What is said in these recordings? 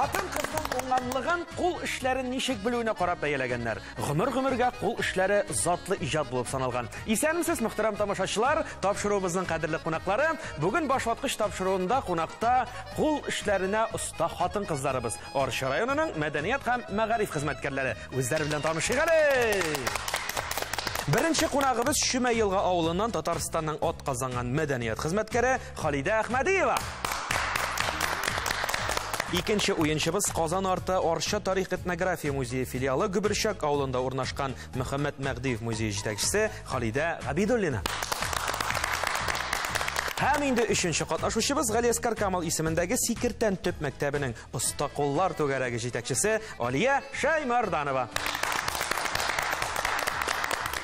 Хатын-кызның уңганлыгын кул эшләрен ничек белүенә карап бәяләгәннәр. Гомер-гомергә кул эшләре затлы иҗат булып саналган. Исәнмесез, мөхтәрәм тамашачылар, тапшыруыбызның кадерле кунаклары. Бүген Башваткыч тапшыруында кунакта кул эшләренә оста хатын-кызларыбыз. Арча районының мәдәният һәм мәгариф хезмәткәрләре. Үзләре белән танышыйк әле! Беренче кунагыбыз Чөмә Елга авылыннан Татарстанның атказанган мәдәният хезмәткәре Халидә Әхмәдиева. Икенче уенчыбыз Казан арты Арча тарих этнография музее филиалы Гөберчәк авылында урнашкан Мөхәммәт Мәгъдиев музее җитәкчесе Халидә Габидуллина. Һәм инде өченче катнашучыбыз Галиәскар Камал исемендәге Сикертән төп мәктәбенең Оста куллар түгәрәге җитәкчесе Алия Шәймәрданова.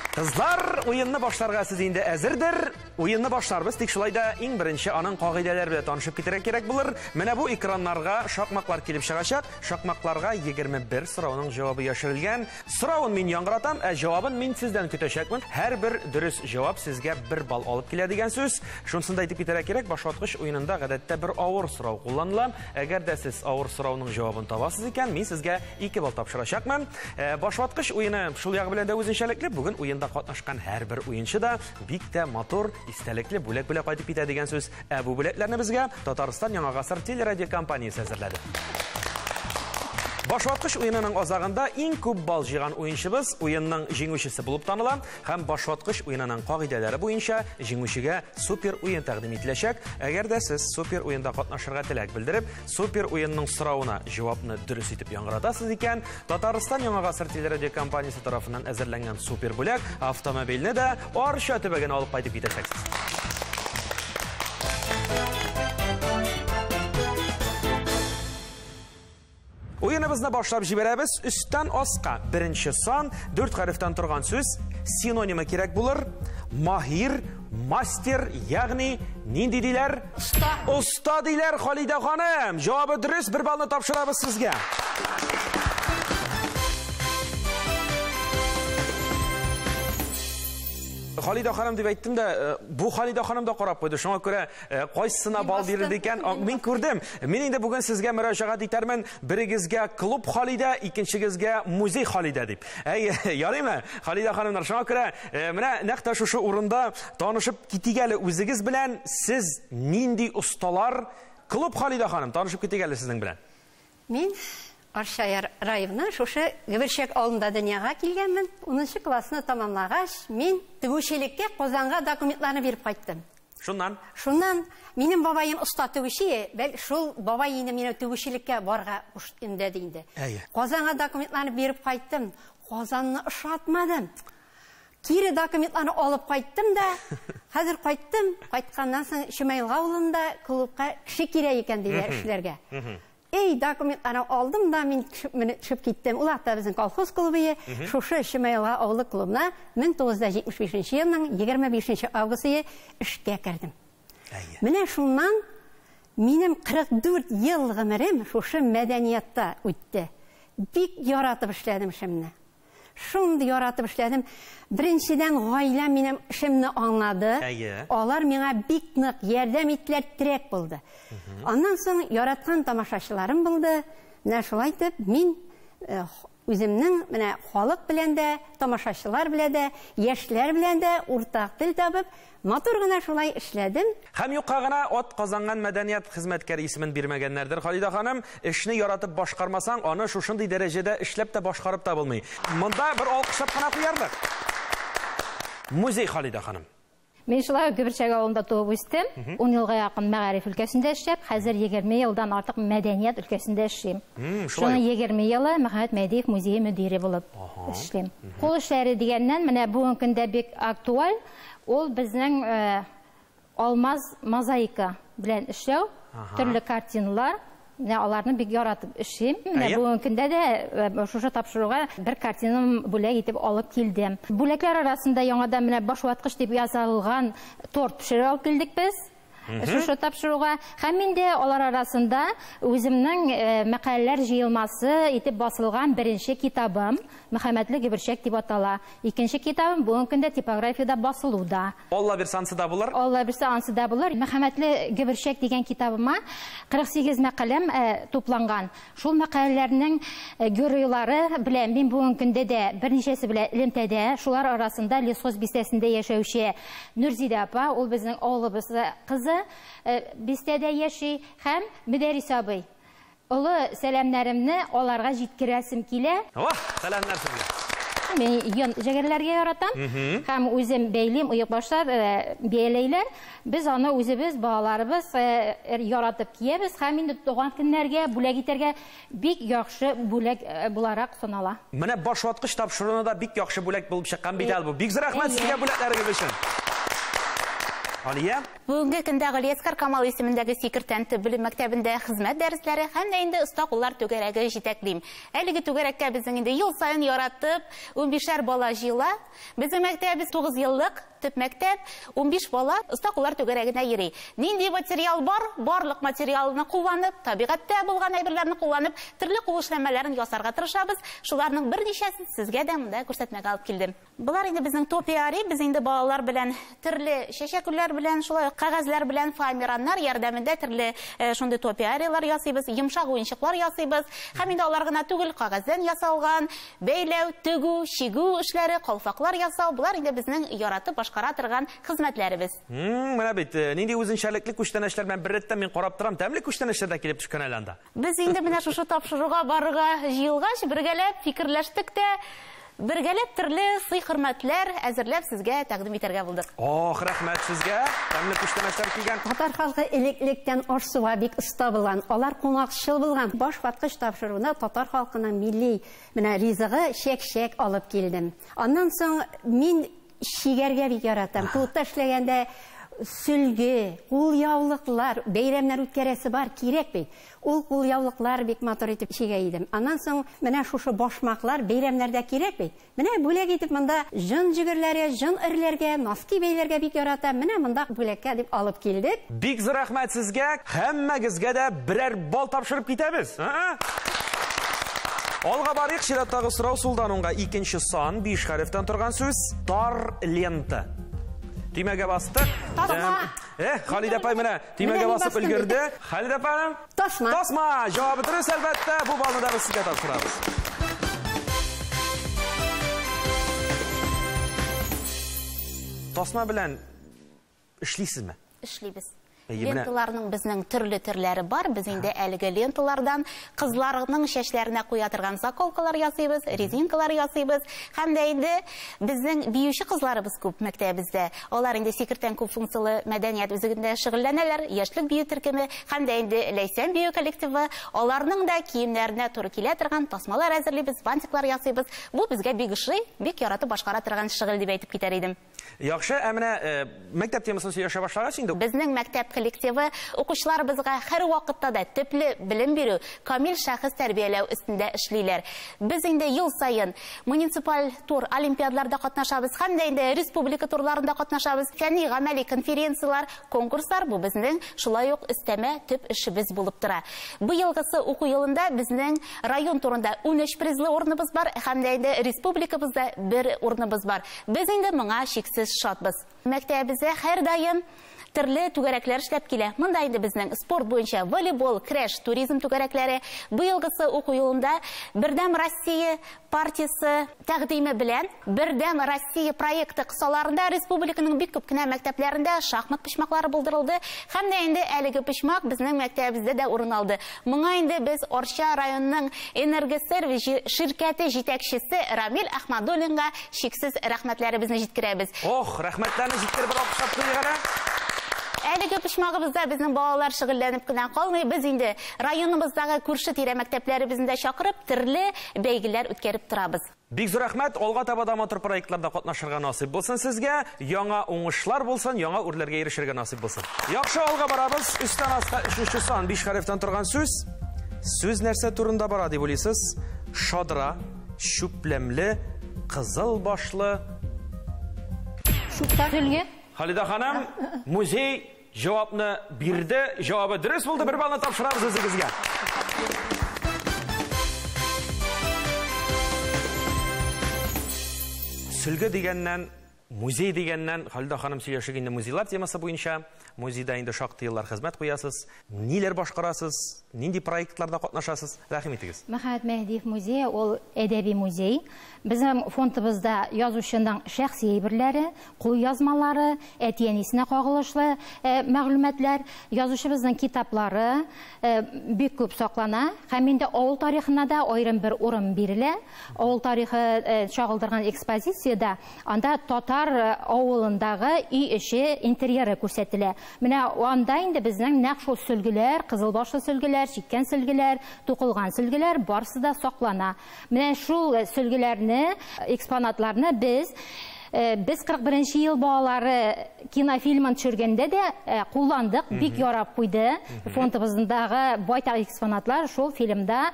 Кызлар, уенны башларга сез инде әзердер. Уенны башларбыз, тик шулай да иң беренче аның кагыйдәләре белән танышып китәргә кирәк булыр. Менә бу экраннарга шакмаклар килеп чыгачак. Шакмакларга 21 сорауның җавабы яшерелгән. Соравын мин яңгыратам, ә җавабын мин сездән көтәчәкмен. Һәрбер дөрес җавап сезгә бер балл алып килә дигән сүз. Шунысын да әйтеп китәргә кирәк, башваткыч уенында гадәттә бер авыр сорау кулланыла. Әгәр дә сез авыр сорауның җавабын табасыз икән, мин сезгә 2 балл тапшырачакмын. Башваткыч уены шул ягы белән дә үзенчәлекле. Бүген уенда катнашкан һәрбер уенчы да бик тә матур, истәлекле бүләк белән кайтып китә дигән сүз. Ә бу бүләкләрне безгә Татарстан Яңа гасыр телерадиокомпаниясе әзерләде. Башваткыч уенының азагында иң күп балл җыйган уенчыбыз уенның җиңүчесе булып таныла һәм башваткыч уенының кагыйдәләре буенча җиңүчегә супер уен тәкъдим ителәчәк. Әгәр дә сез супер уенда катнашырга теләк белдереп, супер уенның соравына җавапны дөрес итеп яңгыратасыз икән, Татарстан Яңа гасыр телерадиокомпаниясе тарафыннан әзерләнгән супер бүләк автомобильне дә Арча төбәгенә алып кайтып китәчәксез. Уеныбызны башлап җибәрәбез. Өстән аска беренче сан, 4 хәрефтән торган сүз, синонимы кирәк булыр. Маһир, мастер, ягъни нинди диләр? Оста. Оста диләр, Халидә ханым. Җавабы дөрес, бер баллны тапшырабыз сезгә. Халидә ханым дип әйттем дә, бу Халидә ханым да карап куйды. Шуңа күрә кайсысына балл бирелде икән, мин күрдем. Мин инде бүген сезгә мөрәҗәгать итәрмен. Берегезгә клуб Халидә, икенчегезгә музей Халидә дип. Әй, ярыймы? Халидә ханымнар, шуңа күрә менә нәкъ тә шушы урында танышып китик әле үзегез белән. Сез нинди осталар? Клуб Халидә ханым, танышып китик әле сезнең белән. Мин Арча районының шушы Гөберчәк авылында дөньяга килгәнмен. 10 классны тамамлагач, мин тегүчелеккә Казанга документларны биреп кайттым. Шуннан? Шуннан минем бабаем оста тегүче, бәл шул бабай инде мине тегүчелеккә барга өндәде инде. Әйе. Казанга документларны биреп кайттым. Казанны ошатмадым. Кире документларны алып кайттым да, хәзер кайттым. Кайтканнан соң Чөмә Елга авылында клубка кеше кирәк икән диләр эшләргә. Эй, документларны алдым да, мин төшеп киттем. Ул вакытта безнең колхоз клубы, шушы Чөмә Елга авылы клубына 1975 елның 25 августы эшкә кердем. Менә шуннан минем 44 ел гомерем шушы мәдәниятта үтте. Бик яратып эшләдем эшемне. Шундый яратып эшләдем. Беренчедән гаиләм минем эшемне аңлады. Алар миңа бик нык ярдәм иттеләр, терәк булды. Аннан соң яраткан тамашачыларым булды. Менә шулай итеп мин үземнең менә халык белән дә, тамашачылар белән дә, яшьләр белән дә уртак тел табып, матур гына шулай эшләдем. Һәм юкка гына ат казанган мәдәният хезмәткәре исемен бирмәгәннәрдер, Халидә ханым. Эшне яратып башкармасаң, аны шушындый дәрәҗәдә эшләп тә башкарып та булмый. Монда бер алкышлап кына куярлык. Музей Халидә ханым. Мин шулай ук Гөберчәк авылында туып үстем. 10 елга якын мәгариф өлкәсендә эшләп, хәзер 20 елдан артык мәдәният өлкәсендә эшлим. Шуның 20 елы Мөхәммәт Мәһдиев музее мөдире булып эшлим. Кул эшләре дигәннән, менә бүгенге көндә бик актуаль, ул безнең алмаз мозаика белән эшләү, төрле картиналар. Менә аларны бик яратып эшлим. Менә бүгенге көндә дә шушы тапшыруга бер картинам бүләк итеп алып килдем. Бүләкләр арасында яңадан менә башваткыч дип язылган торт пешереп алып килдек без. Шушы тапшыруга. Һәм инде алар арасында үземнең мәкаләләр җыелмасы итеп басылган беренче китабым Мөхәммәтле Гөберчәк дип атала. Икенче китабым бүгенге көндә типографиядә басылуда. Алла бирсә, ансы да булыр. Алла бирсә, ансы да булыр. Мөхәммәтле Гөберчәк дигән китабыма 48 мәкаләм тупланган. Шул мәкаләләрнең геройлары белән мин бүгенге көндә дә берничәсе белән элемтәдә. Шулар арасында Лесхоз бистәсендә яшәүче Нурзидә апа, ул безнең авылыбыз кызы, бистәдә яши, һәм Мөдәррис абый. Олы сәламнәремне аларга җиткерәсем килә. Вах, сәламнәр сезгә. Мин йон җәгәрләргә яратам. Һәм үзем бәйлим, оекбашлар, бияләйләр. Без аны үзебез, балаларыбыз яратып киябез һәм инде туган көннәргә бүләк итәргә бик яхшы бүләк буларак санала. Менә баш ваткыч тапшыруны да бик яхшы бүләк булып чыккан бит әле бу. Бик зур рәхмәт сезгә бүләкләрегез өчен. Алия? Бүгенге көндә Галиәсгар Камал исемендәге Сикертән төп белем мәктәбендә хезмәт дәресләре һәм дә инде оста куллар түгәрәге җитәклим. Әлеге түгәрәккә безнең инде ел саен яратып 15-әр бала җыела. Безнең мәктәбебез 9 еллык төп мәктәп, 15 бала оста куллар түгәрәгенә йөри. Нинди материал бар, барлык материалны кулланып, табигатьтә булган әйберләрне кулланып, төрле кул эшләмәләрен ясарга тырышабыз. Шуларның берничәсен сезгә дә монда күрсәтмәгә алып килдем. Болар инде безнең топиари, без инде балалар белән төрле чәчәкләр белән, шулай ук кәгазьләр белән фоамираннар ярдәмендә төрле шундый топиарийлар ясыйбыз, йомшак уенчыклар ясыйбыз. Һәм инде алар гына түгел, кәгазьдән ясалган бәйләү, тегү, чигү эшләре, калфаклар ясау, болар инде безнең яратып башкара торган хезмәтләребез. Менә бит, нинди үзенчәлекле күчтәнәчләр белән беррәттән мин карап торам, тәмле күчтәнәчләр дә килеп төшкән әле анда. Без инде менә шушы тапшыруга барырга җыелгач, бергәләп фикерләштек тә, бергәләп төрле сый-хөрмәтләр әзерләп сезгә тәкъдим итәргә булдык. Ох, рәхмәт сезгә. Тәмле күчтәнәчләр килгән. Татар халкы элек-электән аш-суга бик оста булган, алар кунакчыл булган. Баш ваткыч тапшыруына татар халкының милли менә ризыгы чәк-чәк алып килдем. Аннан соң мин чигәргә бик яратам. Клубта эшләгәндә сөлге, кулъяулыклар, бәйрәмнәр үткәрәсе бар, кирәк бит. Ул кулъяулыклар бик матур итеп чигә идем. Аннан соң менә шушы башмаклар бәйрәмнәрдә кирәк бит. Менә бүләк итеп монда җын җегерләре, җын эрләргә, носки бәйләргә бик яратам. Менә монда бүләккә дип алып килдек. Бик зур рәхмәт сезгә. Һәммәгезгә дә берәр бал тапшырып китәбез. Алга барыйк, чираттагы сорау сулдан уңга икенче сан, 5 хәрефтән торган сүз, тар лента. Төймәгә бастык. Тасма. Халидә апай менә төймәгә басып өлгерде. Халидә апаным? Тасма. Тасма. Җавабы дөрес, әлбәттә. Бу балны да без сезгә тапшырабыз. Тасма белән эшлисезме? Эшлибез. Ленталарның безнең төрле төрләре бар. Без инде әлеге ленталардан кызларның чәчләренә куя торган заколкалар ясыйбыз, резинкалар ясыйбыз. Һәм дә инде безнең биюче кызларыбыз күп мәктәбебездә. Алар инде Сикертән күп функцияле мәдәният үзәгендә шөгыльләнәләр, яшьлек бию төркеме һәм дә инде Ләйсән бию коллективы. Аларның да киемнәренә туры килә торган тасмалар әзерлибез, бантиклар ясыйбыз. Бу безгә бик ошый, бик яратып башкара торган шөгыль дип әйтеп китәр идем. Яхшы, ә менә мәктәп темасын сөйләшә башлагач инде. Безнең мәктәп коллективы укучыларыбызга һәр вакытта да төпле белем бирү, камил шәхес тәрбияләү өстендә эшлиләр. Без инде ел саен муниципаль тур олимпиадаларда катнашабыз һәм дә инде республика турларында катнашабыз. Фәнни гамәли конференцияләр, конкурслар бу безнең шулай ук өстәмә төп эшебез булып тора. Бу елгысы уку елында безнең район турында 13 призлы урыныбыз бар һәм дә инде республикабызда бер урыныбыз бар. Без инде моңа шиксез шатбыз. Мәктәбебездә һәр даим төрле түгәрәкләр эшләп килә. Монда инде безнең спорт буенча волейбол, крәш, туризм түгәрәкләре. Бу елгысы уку елында Бердәм Россия партиясе тәкъдиме белән Бердәм Россия проекты кысаларында республиканың бик күп кенә мәктәпләрендә шахмат почмаклары булдырылды. Һәм дә инде әлеге почмак безнең мәктәбебездә дә урын алды. Моңа инде без Арча районының Энергосервис ширкәте җитәкчесе Рамил Ахмадуллинга чиксез рәхмәтләребезне җиткерәбез. Ох, рәхмәтләрне җиткереп бер алкышлап куйыйк әле. Әлеге почмагыбызда безнең балалар шөгыльләнеп кенә калмый. Без инде районыбыздагы күрше тирә мәктәпләребезне дә чакырып, төрле бәйгеләр үткәреп торабыз. Бик зур рәхмәт. Алга таба да матур проектларда катнашырга насыйп булсын сезгә. Яңа уңышлар булсын, яңа үрләргә ирешергә насыйп булсын. Яхшы, алга барабыз. Өстән аска өченче сан, 5 хәрефтән торган сүз. Сүз нәрсә турында бара дип уйлыйсыз? Шадра, чүпләмле, кызыл башлы. Сөлге. Халидә ханым, музей Җавапны бирде. Җавабы дөрес булды. Бер баллны тапшырабыз үзегезгә. Сөлге дигәннән, музей дигәннән, Халидә ханым сөйләшик инде музейлар темасы буенча. Музейда инде шактый еллар хезмәт куясыз. Ниләр башкарасыз? Нинди проектларда катнашасыз? Рәхим итегез. Мөхәммәт Мәһдиев музее ул әдәби музей. Безнең фондыбызда язучының шәхси әйберләре, кулъязмалары, әти-әнисенә кагылышлы мәгълүматлар, язучыбызның китаплары бик күп саклана. Һәм инде авыл тарихына да аерым бер урын бирелә. Авыл тарихы чагылдырган экспозициядә анда татар авылындагы өй эче интерьеры күрсәтелә. Менә анда инде безнең нәкъ шул сөлгеләр, кызыл башлы сөлгеләр, чиккән сөлгеләр, тукылган сөлгеләр барысы да саклана. Менә шул сөлгеләрне, экспонатларны без 41 ел балалары кинофильмын төшергәндә дә кулландык, бик ярап куйды. Фондыбыздагы байтак экспонатлар шул фильмда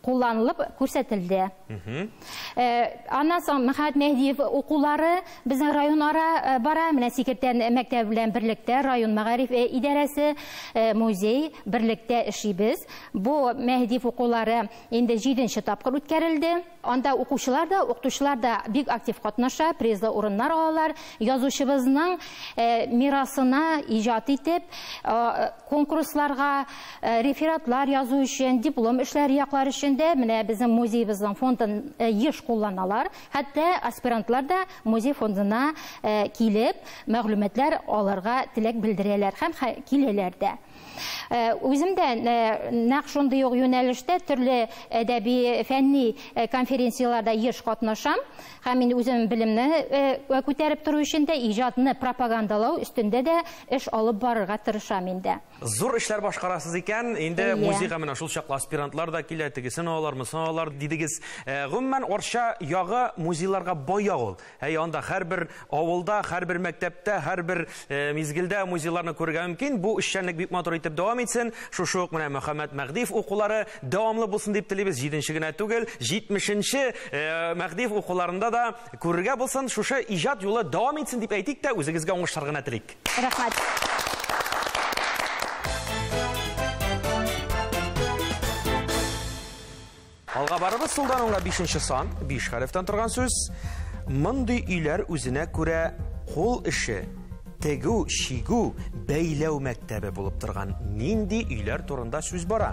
кулланылып күрсәтелде. Аннан соң Мөхәммәт Мәһдиев укулары безнең район ара бара. Менә Сикертән мәктәбе белән берлектә район мәгариф идарәсе, музей берлектә эшлибез. Бу Мәһдиев укулары инде 7нче тапкыр үткәрелде. Анда укучылар да, укытучылар да бик актив катнаша, призлы урыннар алалар. Язучыбызның мирасына иҗат итеп, конкурсларга рефератлар язу өчен, диплом эшләре яклар өчен дә менә безнең музеебызның фондын еш кулланалар. Хәтта аспирантлар да музей фондына килеп, мәгълүматлар алырга теләк белдерәләр һәм киләләр дә. Үзем дә нәкъ шундый ук юнәлештә төрле әдәби, фәнни конференцияләрдә еш катнашам. Һәм мин үзем белемне күтәреп тору өчен дә, иҗатны пропагандалау өстендә дә эш алып барырга тырышам инде. Зур эшләр башкарасыз икән, инде музейга менә шул чаклы аспирантлар да килә, тегесен алалар, монысын алалар дидегез. Гомумән, Арча ягы музейларга бай як ул. Әй, анда һәрбер авылда, һәрбер мәктәптә, һәрбер мизгелдә музейларны күрергә мөмкин. Бу эшчәнлек бик матур итеп дәвам итсен. Шушы ук менә Мөхәммәт Мәһдиев укулары дәвамлы булсын дип телибез. 7нче генә түгел, 70нче Мәһдиев укуларында да күрергә булсын. Шушы иҗат юлы дәвам итсен дип әйтик тә, үзегезгә уңышлар гына телик. Рәхмәт. Алга барыбыз, сулдан уңга 5нче сан, 5 хәрефтән торган сүз. Мондый өйләр үзенә күрә кул эше, тегү, чигү, бәйләү мәктәбе булып торган нинди өйләр турында сүз бара?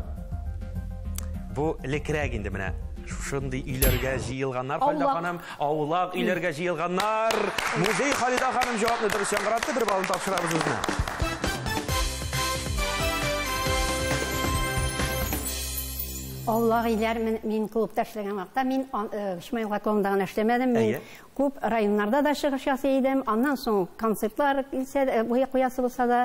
Бу элекрәк инде менә шушындый өйләргә җыелганнар, Халидә ханым, аулак өйләргә җыелганнар. Музей Халидә ханым җавапны дөрес яңгыратты, бер баллны тапшырабыз үзенә. Аулак өйләр мин клубта эшләгән вакытта мин Шмайлга клубында гына эшләмәдем. Мин күп районнарда да чыгыш ясый идем. Аннан соң концертлар килсә, куясы булса да,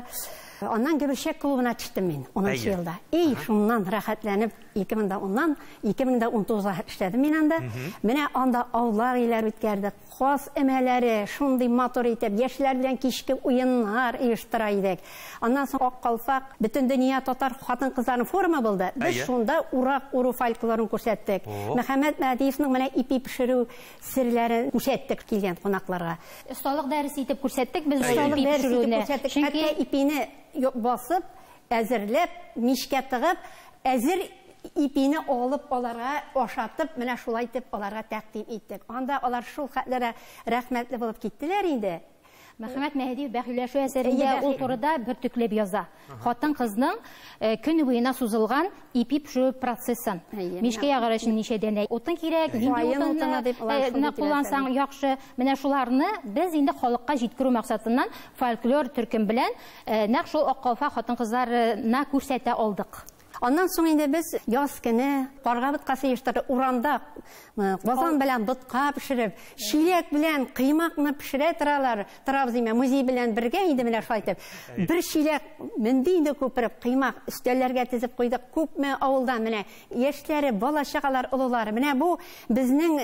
аннан Гөберчәк клубына төштем мин 10 елда. И шуннан рәхәтләнеп 2010-нан 2019-га эшләдем мин анда. Менә анда аулак өйләр үткәрдек. Хас эмәләре шундый матур итеп яшьләр белән кичке уеннар оештыра идек. Аннан соң Ак калфак бөтен дөнья татар хатын-кызларының форумы булды. Без шунда урак уру фольклорын күрсәттек. Мөхәммәт Мәһдиевның менә ипи пешерү серләрен күрсәттек килгән кунакларга. Осталык дәресе итеп күрсәттек без ипи пешерүне. Чөнки ипине басып, әзерләп, мичкә тыгып, әзер ипине алып аларга ашатып, менә шулай итеп аларга тәкъдим иттек. Анда алар шул хәтләре рәхмәтле булып киттеләр инде. Мөхәммәт Мәһдиев бәхилләшү әсәрендә ул турыда бөртекләп яза. Хатын-кызның көне буена сузылган ипи пешерү процессын. Мичкә ягар өчен ничә данә утын кирәк, нинди утынны куллансаң яхшы. Менә шуларны без инде халыкка җиткерү максатыннан фольклор төркем белән нәкъ шул Ак калфак хатын-кызларына күрсәтә алдык. Аннан соң инде без яз көне карга боткасы оештырдык. Урамда казан белән ботка пешереп, чиләк белән кыймакны пешерә торалар. Торабыз инде музей белән бергә инде менә шулай итеп. Бер чиләк менде инде күпереп кыймак өстәлләргә тезеп куйдык. Күпме авылдан менә яшьләре, бала-чагалар, олылары. Менә бу безнең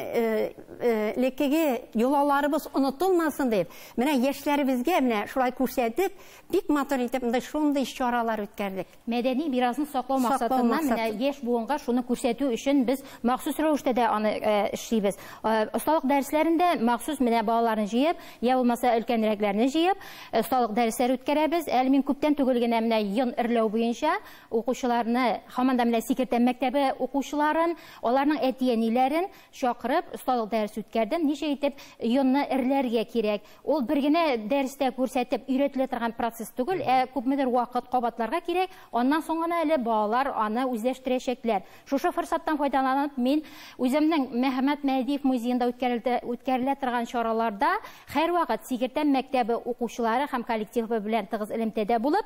элеккеге йолаларыбыз онытылмасын дип, менә яшьләребезгә менә шулай күрсәтеп, бик матур итеп монда шундый чаралар үткәрдек. Мәдәни мирасны саклау максатыннан, менә яшь буынга шуны күрсәтү өчен без махсус рәвештә дә аны эшлибез. Осталык дәресләрендә махсус менә балаларны җыеп, я булмаса өлкәнрәкләрне җыеп, осталык дәресләре үткәрәбез. Әле мин күптән түгел генә менә йон эрләү буенча укучыларны, һаман да менә Сикертән мәктәбе укучыларын, аларның әти-әниләрен чакырып, осталык дәресе үткәрдем. Ничек итеп йонны эрләргә кирәк. Ул бер генә дәрестә күрсәтеп өйрәтелә торган процесс түгел, ә күпмедер вакыт кабатларга кирәк. Аннан соң гына әле балалар аны үзләштерәчәкләр. Шушы форсаттан файдаланып, мин үземнең Мөхәммәт Мәһдиев музеенда үткәрелә торган чараларда һәрвакыт Сикертән мәктәбе укучылары һәм коллективы белән тыгыз элемтәдә булып,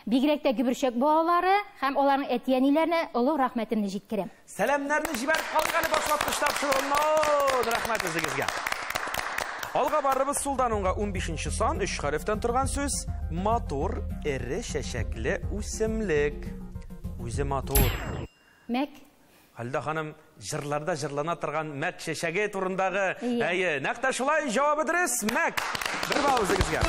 бигрәк тә Гөберчәк балалары һәм аларның әти-әниләренә олы рәхмәтемне җиткерәм. Сәламнәрне җибәреп калыйк әле башлаткыч тапшыруыннан. Рәхмәт үзегезгә. Алга барырбыз сулдан уңга 15 сан, 3 хәрефтән торган сүз. Матур, эре чәчәкле үсемлек. Үзе матур. Мәк. Халидә ханым җырларда җырлана торган мәк чәчәге турындагы. Әйе, нәкъ тә шулай, җавабы дөрес, мәк. Бер балл үзегезгә.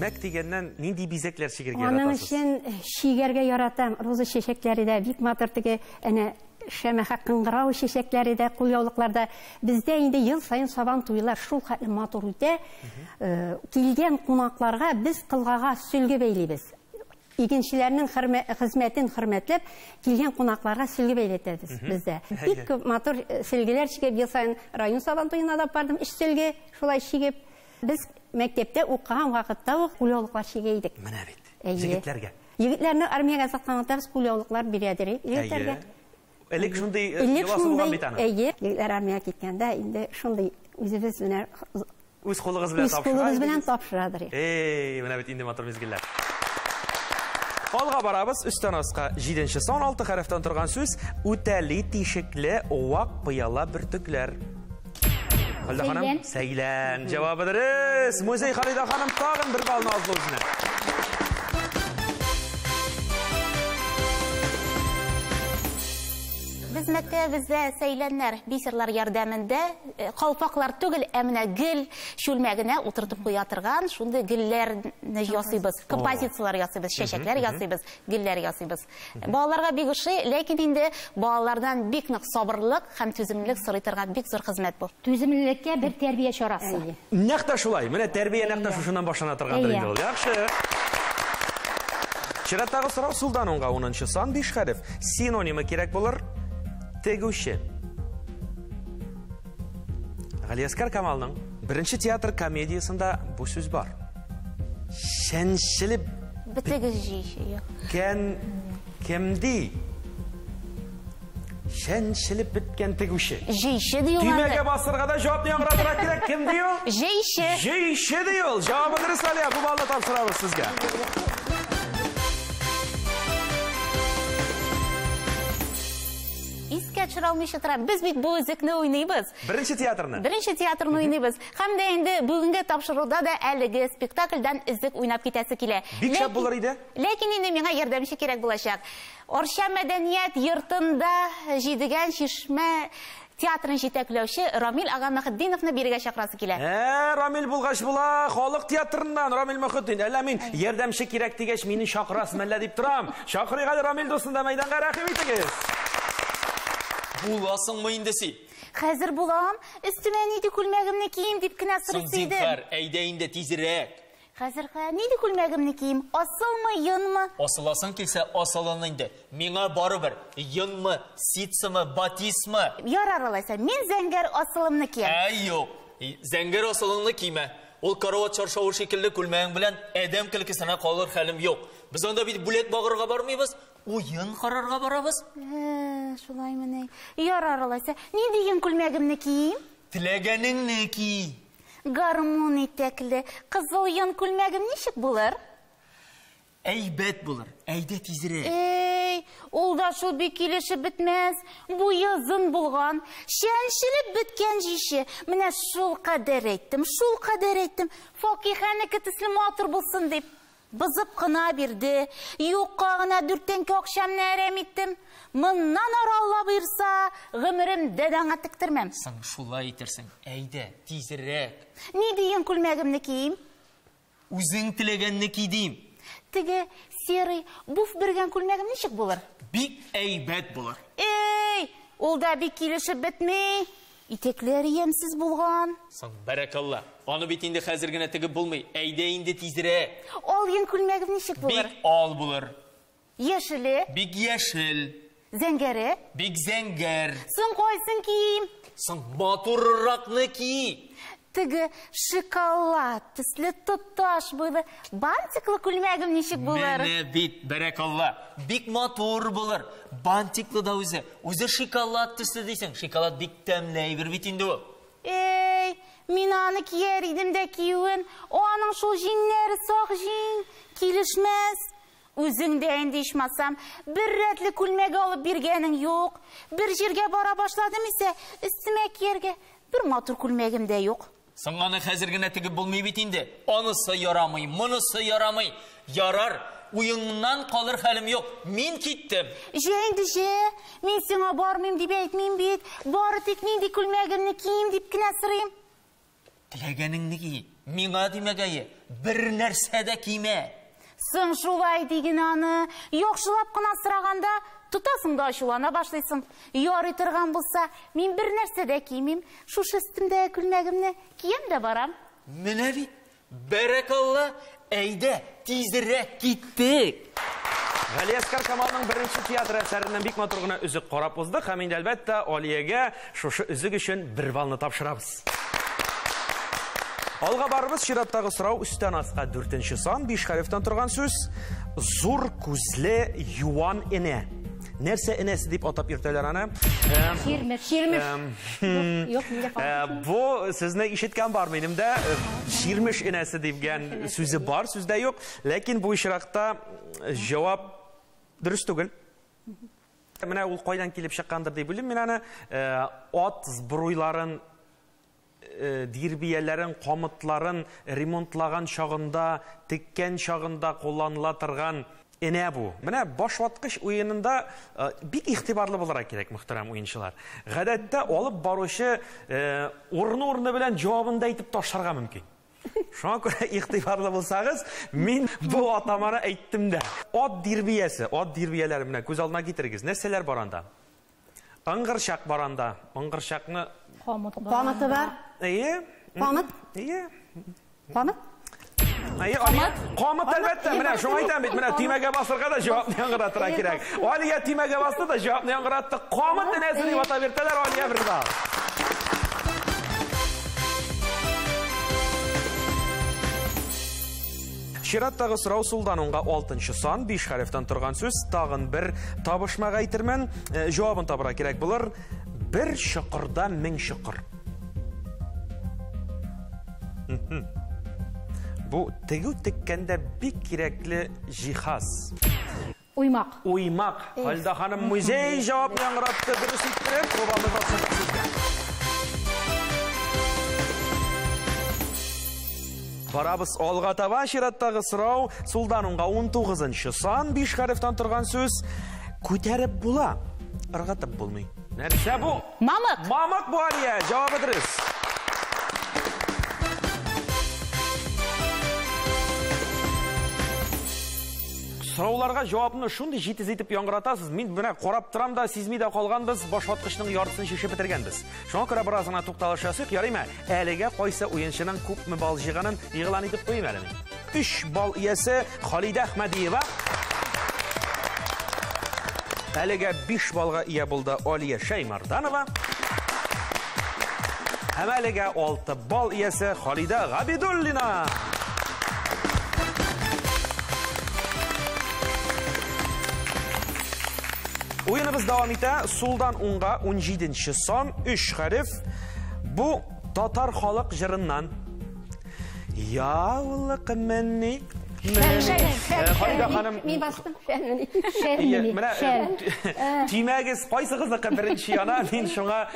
Мәк дигәннән нинди бизәкләр чигәргә яратасыз? Аның өчен чигәргә яратам. Роза чәчәкләре дә бик матур теге, әнә шәмәхә кыңгырау чәчәкләре дә кулъяулыкларда. Бездә инде ел саен сабан туйлар шул хәтле матур үтә. Килгән кунакларга без кылгага сөлге бәйлибез. Игенчеләрнең хезмәтен хөрмәтләп, килгән кунакларга сөлге бәйләтәбез бездә. Бик күп матур сөлгеләр чигеп, ел саен район сабан туена да бардым, өч сөлге шулай чигеп. Без мәктәптә укыган вакытта ук кулъяулыклар чигә идек. Менә бит. Егетләргә. Егетләрне армиягә озатканда без кулъяулыклар бирәдер егетләргә. Элек шундый йоласы булган бит аның. Әйе, егетләр армиягә киткәндә инде шундый үзебез менә үз кулыгыз белән тапшыра. Үз кулыбыз белән тапшырадыр. Эй, менә бит инде матур мизгелләр. Алга барабыз, өстән аска 7 сан, 6 хәрефтән торган сүз, үтәли тишекле вак пыяла бөртекләр. Халидә ханым, сәйлән. Җавабы дөрес. Музей Халидә ханым тагын бер баллны алды үзенә. Без мәктәбебездә сәйләннәр, бисерлар ярдәмендә калфаклар түгел, ә менә гел чүлмәгенә утыртып куя торган шундый гөлләрне ясыйбыз, композицияләр ясыйбыз, чәчәкләр ясыйбыз, гөлләр ясыйбыз. Балаларга бик ошый, ләкин инде балалардан бик нык сабырлык һәм түземлелек сорый торган бик зур хезмәт бу. Түземлелеккә бер тәрбия чарасы. Нәкъ тә шулай. Менә тәрбия нәкъ тә шушыннан башлана торгандыр инде ул. Яхшы. Чираттагы сорау сулдан уңга 10 сан, 5 хәреф. Синонимы кирәк булыр. Тегүче. Галиәсгар Камалның беренче театр комедиясендә бу сүз бар. Шәншелеп бетегез. Кем кем ди? Шәншелеп беткән тегүче. Җыйчы ди ул. Төймәгә басырга да җавапны яңгыратырга кирәк. Кем ди ул? Җыйчы. Җыйчы ди ул. Җавабы дөрес, Алия. Бу баллны тапшырабыз сезгә. Искә төшерә алмыйча торам. Без бит бу өзекне уйныйбыз. Беренче театрны. Беренче театрны уйныйбыз. Һәм дә инде бүгенге тапшыруда да әлеге спектакльдән өзек уйнап китәсе килә. Бик шәп булыр иде. Ләкин инде миңа ярдәмче кирәк булачак. Арча мәдәният йортында Җидегән чишмә театрын җитәкләүче Рамил ага Мөхетдиновны бирегә чакырасы килә. Рамил булгач була, халык театрыннан Рамил Мөхетдин. Әллә мин ярдәмче кирәк дигәч, мине чакырасың әллә дип торам. Чакырыйк әле Рамил дустын да мәйданга, рәхим итегез. Буласыңмы инде син? Хәзер булам. Өстемә нинди күлмәгемне кием дип кенә сорыйсы идем. Зинһар, әйдә инде тизрәк. Хәзер нинди күлмәгемне кием? Асылмы, йонмы? Асыласың килсә, асылын инде. Миңа барыбер, йонмы, ситсымы, батисмы? Ярар алайса, мин зәңгәр асылымны киям. Әй, юк. Зәңгәр асылыңны кимә. Ул карават чаршавы шикелле күлмәгең белән адәм көлкесенә калыр хәлем юк. Без анда бит бүләк багырга бармыйбыз, уен карарга барабыз. Шулаймыни? Ярар алайса, нинди йон күлмәгемне кием? Теләгәнеңне ки. Гармун итәкле кызыл йон күлмәгем ничек булыр? Әйбәт булыр. Әйдә тизрәк. Эй, ул да шул бик килешеп бетмәс. Бу язын булган, шәншелеп беткән җише. Менә шул кадәр әйттем, шул кадәр әйттем. Факиһәнеке төсле матур булсын дип. Бызып кына бирде. Юкка гына 4 тәңкә акчамны әрәм иттем. Моннан ары Алла боерса, гомеремдә дә аңа тектермәм. Соң шулай итерсең. Әйдә, тизрәк. Ни дигән күлмәгемне кием? Үзең теләгәнне ки дим. Теге серый буф биргән күлмәгем ничек булыр? Бик әйбәт булыр. Эй, ул да бик килешеп бетми. Итәкләре ямьсез булган. Соң, бәрәкалла. Аны бит инде хәзер генә тегеп булмый. Әйдә инде тизрәк. Ал ен күлмәгем ничек булыр? Бик ал булыр. Яшеле. Бик яшел. Зәңгәре. Бик зәңгәр. Соң кайсын кием? Соң матурракны ки. Теге шоколад төсле тоташ буйлы бантиклы күлмәгем ничек булыр? Менә бит, бәрәкалла. Бик матур булыр. Бантиклы да үзе. Үзе шоколад төсле дисең. Шоколад бик тәмле әйбер бит инде ул. Эй, мин аны кияр идем дә киюен. Аның шул җиңнәре сак җиң, килешмәс. Үзең дә инде ичмасам, бер рәтле күлмәк алып биргәнең юк. Бер җиргә бара башладым исә, өстемә кияргә бер матур күлмәгем дә юк. Соң аны хәзер генә тегеп булмый бит инде. Анысы ярамый, монысы ярамый. Ярар, уеннан калыр хәлем юк. Мин киттем. Җә инде җә, мин сиңа бармыйм дип әйтмим бит. Бары тик нинди күлмәгемне кием дип кенә сорыйм. Теләгәнеңне ки. Миңа димәгәе, бер нәрсә дә кимә. Соң шулай диген аны. Яхшылап кына сораганда тотасың да ачулана башлыйсың. Ярый торган булса, мин бер нәрсә дә кимим. Шушы өстемдәге күлмәгемне кием дә барам. Менә бит, бәрәкалла, әйдә, тизрәк киттек. Галиәсгар Камалның беренче театр әсәреннән бик матур гына өзек карап уздык һәм инде әлбәттә Алиягә шушы өзек өчен бер баллны тапшырабыз. Алга барыбыз, чираттагы сорау өстән аска 4 сан, 5 хәрефтән торган сүз. Зур күзле юан энә. Нәрсә энәсе дип атап йөртәләр аны? Ширмеш. Ширмеш. Юк, миндә калды. Бу сүзне ишеткән бар минем дә. Ширмеш энәсе дигән сүзе бар, сүздә юк. Ләкин бу очракта җавап дөрес түгел. Менә ул кайдан килеп чыккандыр дип уйлыйм мин аны. Ат сбруйларын, дирбияләрен, камытларын ремонтлаган чагында, теккән чагында кулланыла торган энә бу. Менә башваткыч уенында бик игътибарлы булырга кирәк, мөхтәрәм уенчылар. Гадәттә алып баручы урыны-урыны белән җавабын да әйтеп ташларга мөмкин. Шуңа күрә игътибарлы булсагыз, мин бу атаманы әйттем дә. Ат дирбиясе, ат дирбияләре менә күз алдына китерегез. Нәрсәләр бар анда? Ыңгырчак бар анда. Ыңгырчакны Камыты бар. Әйе. Камыт? Әйе. Камыт? Әйе, камыт әлбәттә. Менә шуңа әйтәм бит, менә төймәгә басырга да җавапны яңгыратырга кирәк. Алия төймәгә басты да җавапны яңгыратты. Камыт энәсе дип атап йөртәләр, Алия бер балл. Чираттагы сорау сулдан уңга 6 сан, 5 хәрефтән торган сүз. Тагын бер табышмак әйтермен. Җавабын табырга кирәк булыр. Бер чокырда 1000 чокыр. Бу тегү теккәндә бик кирәкле җиһаз. Уймак. Уймак. Халидә ханым музей җавап яңгыратты. Дөрес иттереп, бабамны тапшырдык сезгә. Барабыз алга таба. Чираттагы сорау сулдан уңга 19 сан, 5 хәрефтән торган сүз. Күтәреп була, ыргытып булмый. Нәрсә бу? Мамык. Мамык бу, Алия. Җавабы дөрес. Сорауларга җавапны шундый җитез итеп яңгыратасыз. Мин менә карап торам да, сизми дә калганбыз, башваткычның яртысын шешеп бетергәнбез. Шуңа күрә бераз гына тукталыш ясыйк, ярыймы? Әлегә кайсы уенчының күпме балл җыйганын игълан итеп куйыйм әле мин. 3 балл иясе Халидә Әхмәдиева. Әлегә 5 баллга ия булды Алия Шәймарданова. Һәм әлегә 6 балл иясе Халидә Габидуллина. Уеныбыз дәвам итә. Сулдан уңга 17 сан, 3 хәреф. Бу татар халык җырыннан. Яулык мени. Халидә ханым. Мин бастым. Менә төймәгез кайсыгызныкы беренче яна, мин шуңа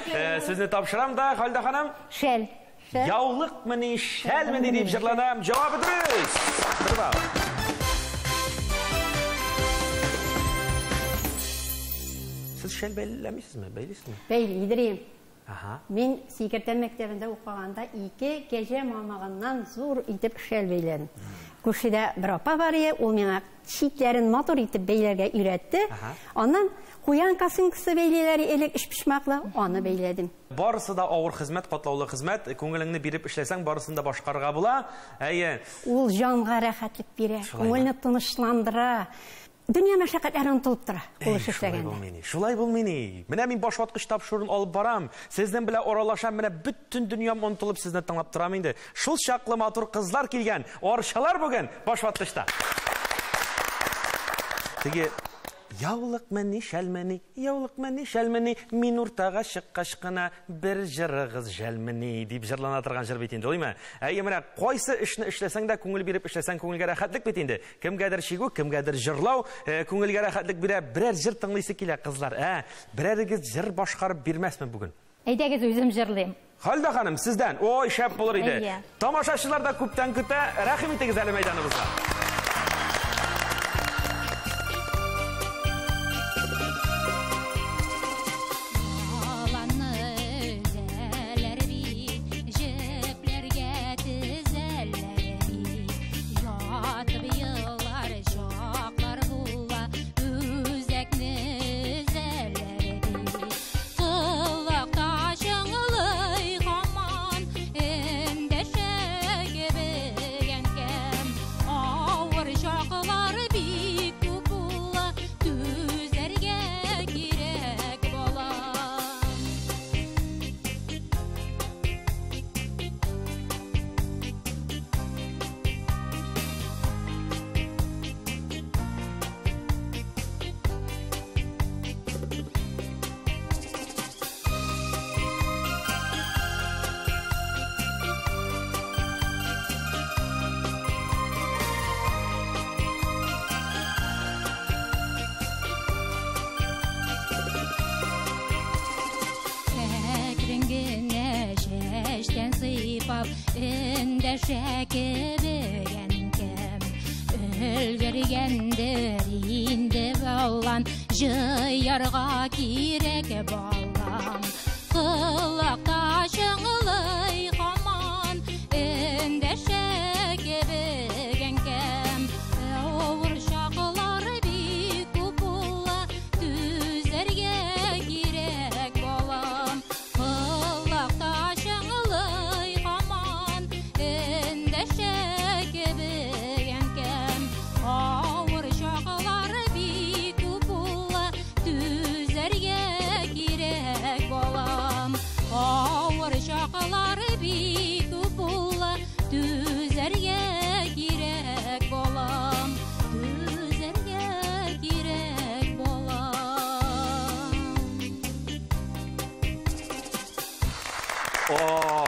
сүзне тапшырам да, Халидә ханым. Шәл. Яулык мени, шәл мени дип җырланам. Җавабы дөрес. Бер балл. Сез шәл бәйләмисезме? Бәйлисезме? Бәйлидерим. Мин Сикертән мәктәбендә укыганда 2 кәҗә мамыгыннан зур итеп шәл бәйләдем. Күршедә бер апа бар иде, ул миңа читләрен матур итеп бәйләргә өйрәтте. Аннан куян косынкасы бәйлиләр элек өчпочмаклы, аны бәйләдем. Барысы да авыр хезмәт, катлаулы хезмәт, күңелеңне биреп эшләсәң, барысын да башкарырга була. Әйе. Ул җанга рәхәтлек бирә, күңелне тынычландыра. Дөнья мәшәкатьләре онытылып тора, ул эш эшләгәндә. Шулай булмыйни. Менә мин башваткыч тапшыруын алып барам. Сезнең белән аралашам, менә бөтен дөньям онытылып сезне тыңлап торам инде. Шул чаклы матур кызлар килгән, арчалар бүген башваткычта. Теге яулыкмыни, шәлмени, яулыкмыни, шәлмени, мин уртага чыккач кына бер җырыгыз жәлмени дип җырлана торган җыр бит инде, улыймы? Әйе, менә кайсы эшне эшләсәң дә күңел биреп эшләсәң, күңелгә рәхәтлек бит инде. Кемгәдер чигү, кемгәдер җырлау, күңелгә рәхәтлек бирә. Берәр җыр тыңлыйсы килә, кызлар. Берәрегез җыр башкарып бирмәсме бүген? Әйдәгез, үзем җырлыйм. Халидә ханым, сездән. Ой, шәп булыр иде. Тамашачылар да күптән көтә. Рәхим итегез әле мәйданыбызга.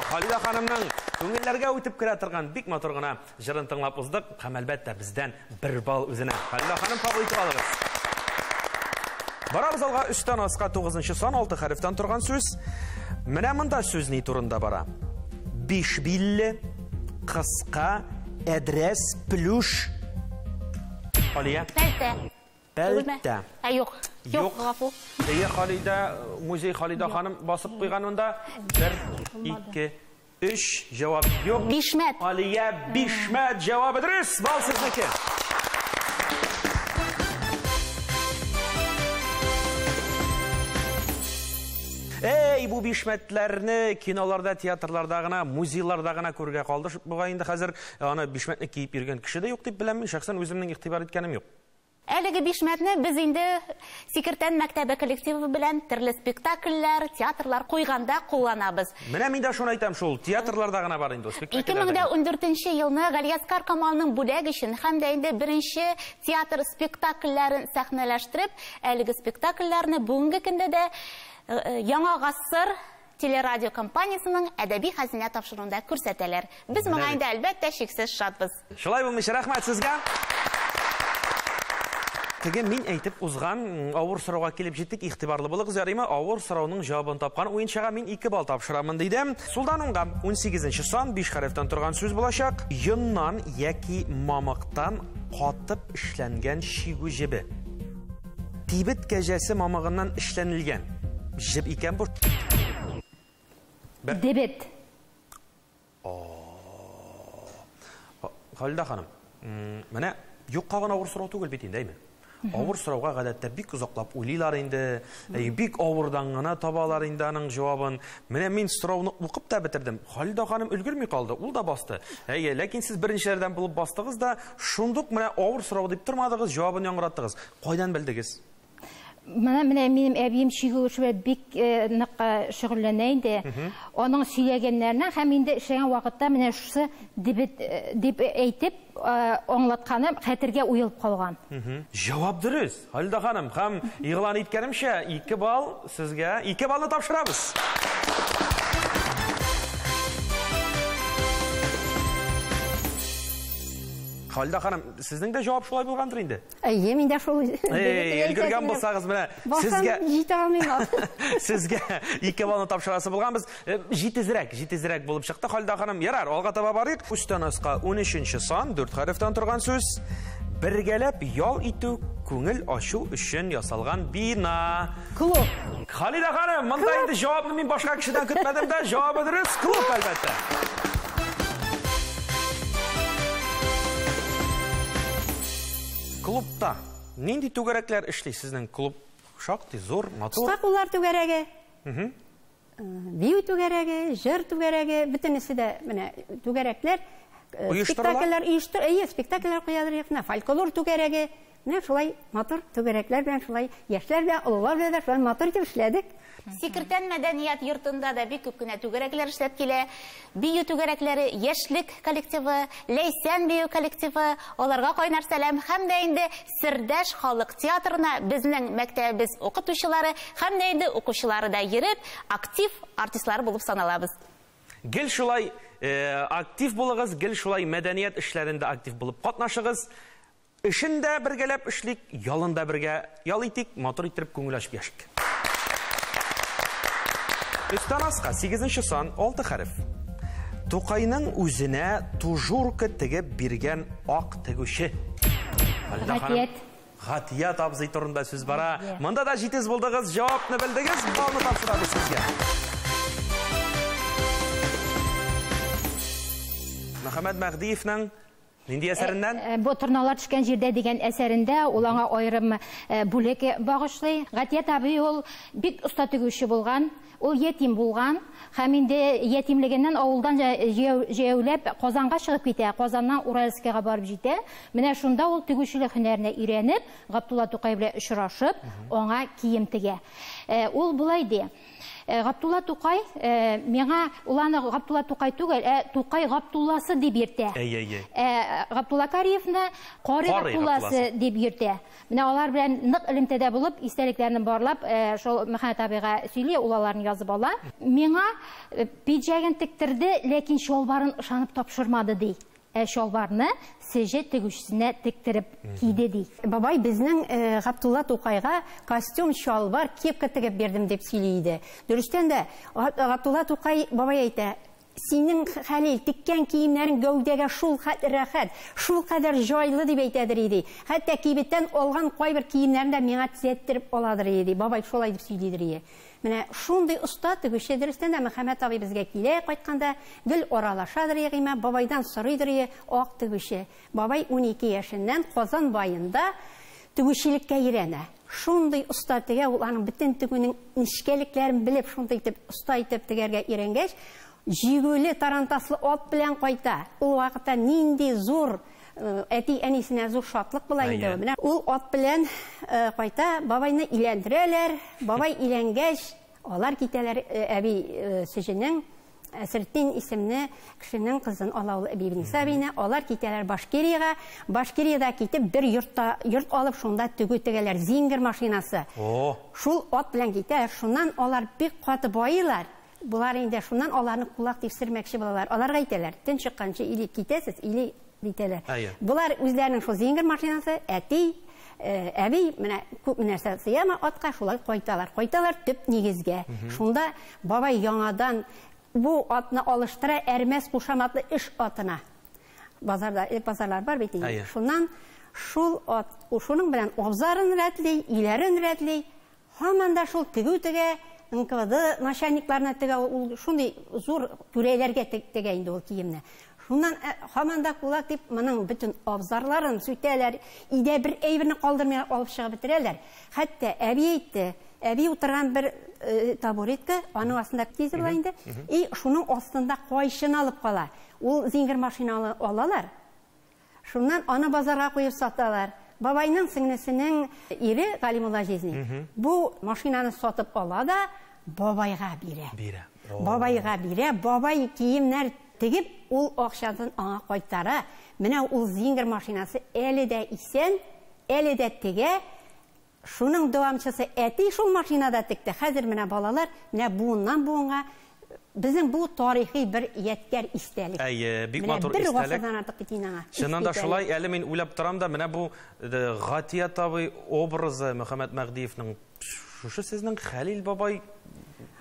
Халидә ханымның күңелләргә үтеп керә торган бик матур гына җырын тыңлап уздык һәм әлбәттә бездән бер балл үзенә. Халидә ханым, кабул итеп алыгыз. Барабыз алга, өстән аска 9 сан, 6 хәрефтән торган сүз. Менә монда сүз ни турында бара? Биш билле, кыска, әдрәс, плюш. Алия? Пәлтә. Пәлтә. Ә, юк. Юк, гафу. Әйе, Халидә, музей Халидә ханым басып куйган монда. 1, 2, 3, җавап юк. Бишмәт. Алия, бишмәт җавабы дөрес. Бал сезнеке. Эй, бу бишмәтләрне киноларда, театрларда гына, музейларда гына күрергә калды. Бугай инде хәзер аны бишмәтне киеп йөргән кеше дә юк дип беләм мин. Шәхсән үземнең игътибар иткәнем юк. Әлеге бишмәтне без инде Сикертән мәктәбе коллективы белән төрле спектакльләр, театрлар куйганда кулланабыз. Менә мин дә шуны әйтәм шул, театрларда гына бар инде ул спектакльләрдә. 2014 елны Галиәсгар Камалның бүләк өчен һәм дә инде беренче театр спектакльләрен сәхнәләштереп, әлеге спектакльләрне бүгенге көндә дә Яңа гасыр телерадио компаниясының әдәби хәзинә тапшыруында күрсәтәләр. Без моңа инде әлбәттә шиксез шатбыз. Шулай булмыйча, рәхмәт сезгә. Теге мин әйтеп узган авыр сорауга килеп җиттек. Игътибарлы булыгыз, ярыймы? Авыр сорауның җавабын тапкан уенчыга мин 2 балл тапшырамын, дидем. Сулдан уңга 18 сан, 5 хәрефтән торган сүз булачак. Йоннан яки мамыктан катып эшләнгән чигү җебе. Тибет кәҗәсе мамыгыннан эшләнелгән җеп икән бу. Дебет. Халидә ханым, менә юкка гына авыр сорау түгел бит инде, әйме? Авыр сорауга гадәттә бик озаклап уйлыйлар инде, бик авырдан гына табалар инде аның җавабын. Менә мин сорауны укып та бетердем. Халидә ханым өлгерми калды, ул да басты. Әйе, ләкин сез беренчеләрдән булып бастыгыз да, шундук менә авыр сорау дип тормадыгыз, җавабын яңгыраттыгыз. Кайдан белдегез? Менә минем әбием чигү эше белән бик нык шөгыльләнә инде. Аның сөйләгәннәреннән һәм инде эшләгән вакытта менә шушы дебет дип әйтеп аңлатканы хәтергә уелып калган. Җавап дөрес, Халидә ханым. Һәм игълан иткәнемчә, 2 балл сезгә, 2 баллны тапшырабыз. Халидә ханым, сезнең дә җавап шулай булгандыр инде? Әйе, мин дә шул. Эй, өлгергән булсагыз, менә сезгә җитә алмыйм. Сезгә 2 баллны тапшырасы булганбыз. Җитезрәк, җитезрәк булып чыкты Халидә ханым. Ярар, алга таба барыйк. Өстән аска 13 сан, 4 хәрефтән торган сүз. Бергәләп ял итү, күңел ачу өчен ясалган бина. Клуб. Халидә ханым, монда инде җавапны мин башка кешедән көтмәдем дә, җавабы дөрес, клуб, әлбәттә. Клубта нинди түгәрәкләр эшли? Сезнең клуб шактый зур, матур. Оста куллар түгәрәге, бию түгәрәге, җыр түгәрәге, бөтенесе дә менә түгәрәкләр, спектакльләр оештыр, әйе, спектакльләр куялар, менә фольклор түгәрәге, менә шулай матур түгәрәкләр белән шулай яшьләр белән, олылар белән дә шулай матур итеп эшләдек. Сикертән мәдәният йортында да бик күп кенә түгәрәкләр эшләп килә. Бию түгәрәкләре, яшьлек коллективы, Ләйсән бию коллективы, аларга кайнар сәлам һәм дә инде Сердәш халык театрына безнең мәктәбебез укытучылары һәм дә инде укучылары да йөреп, актив артистлар булып саналабыз. Гел шулай актив булыгыз, гел шулай мәдәният эшләрендә актив булып катнашыгыз. Эшен дә бергәләп эшлик, ялын да бергә ял итик, матур иттереп күңел ачып яшик. Өстән аска 8 сан, 6 хәреф. Тукайның үзенә тужурка тегеп биргән ак тегүче. Гатият. Гатият абзый турында сүз бара. Монда да җитез булдыгыз, җавапны белдегез, балны тапшырабыз сезгә. Мөхәммәд Мәһдиевнең нинди әсәреннән? Бу Торналар төшкән җирдә дигән әсәрендә ул аңа аерым бүлек багышлый. Гатият абый ул бик оста тегүче булган, ул ятим булган һәм инде ятимлегеннән авылдан җәяүләп Казанга чыгып китә, Казаннан Уральскига барып җитә. Менә шунда ул тегүчелек һөнәренә өйрәнеп, Габдулла Тукай белән очрашып, аңа кием тегә. Ул болай ди: Габдулла Тукай миңа, ул аны Габдулла Тукай түгел, ә Тукай Габдулласы дип йөртә. Габдулла Кариевны Кари Габдулласы дип йөртә. Менә алар белән нык элемтәдә булып, истәлекләрне барлап, шул Мөхәммәт абыйга сөйли, ул аларны язып ала. Миңа пиджагын тектерде, ләкин чалбарын ышанып тапшырмады ди. Ә чалбарны сеҗе тегүчесенә тектереп киде ди. Бабай безнең Габдулла Тукайга костюм, чалбар, кепка тегеп бирдем дип сөйли иде. Дөрестән дә Габдулла Тукай бабай әйтә: Синең Хәлил теккән киемнәрең гәүдәгә шул хәтле рәхәт, шул кадәр җайлы дип әйтәдер иде. Хәтта кибеттән алган кайбер киемнәрен дә миңа төзәттереп аладыр иде. Бабай шулай дип сөйлидер иде. Менә шундый оста тегүче дөрестән дә Мөхәммәт абый безгә килә кайтканда гел аралашадыр егыйма, бабайдан сорыйдыр ие, ак тегүче. Бабай 12 яшеннән Казан баенда тегүчелеккә өйрәнә. Шундый оста тегә, ул аның бөтен тегүнең нечкәлекләрен белеп, шундый итеп оста итеп тегәргә өйрәнгәч, җигүле тарантаслы ат белән кайта. Ул вакытта нинди зур әти әнисенә зур шатлык була инде. Менә ул ат белән кайта, бабайны иләндерәләр. Бабай иләнгәч, алар китәләр әби Сеҗенең Әсертдин исемле кешенең кызын ала ул әби Биниса әбине. Алар китәләр Башкириягә. Башкириядә китеп бер йортта йорт алып, шунда тегү тегәләр. Зингер машинасы. Шул ат белән китә. Шуннан алар бик каты байыйлар. Булар инде шуннан аларны кулак дип сөрмәкче булалар. Аларга әйтәләр: төн чыкканчы или китәсез, или дитәләр. Булар үзләренең шул Зингер машинасы, әти, әби менә күп нәрсә сыяма атка, шулай кайталар. Кайталар төп нигезгә. Шунда бабай яңадан бу атны алыштыра Әрмәс кушаматлы эш атына. Базарда, элек базарлар бар бит инде. Шуннан шул ат, шуның белән абзарын рәтли, өйләрен рәтли. Һаман да шул тегү тегә. НКВД начальникларына тегә, ул шундый зур түрәләргә тегә инде ул киемне. Шуннан һаман да кулак дип моның бөтен абзарларын сүтәләр, өйдә бер әйберне калдырмый алып чыгып бетерәләр. Хәтта әби әйтте, әби утырган бер табуретка, аның астында кизе була инде, и шуның астында кайчын алып кала. Ул Зингер машиналы алалар. Шуннан аны базарга куеп саталар. Бабайның сеңлесенең ире Галимулла җизни бу машинаны сатып ала да бабайга бирә. Бирә. Бабайга бирә, бабай киемнәр тегеп, ул акчасын аңа кайтара. Менә ул Зингер машинасы әле дә исән, әле дә тегә. Шуның дәвамчысы әти шул машинада текте. Хәзер менә балалар, менә буыннан буынга безнең бу тарихи бер ядкәр истәлек. Әйе, бик матур бер истәлек. Гасырдан артык бит инде аңа. Чыннан да шулай, әле мин уйлап торам да, менә бу Гатият абый образы Мөхәммәт Мәһдиевнең шушы сезнең Хәлил бабай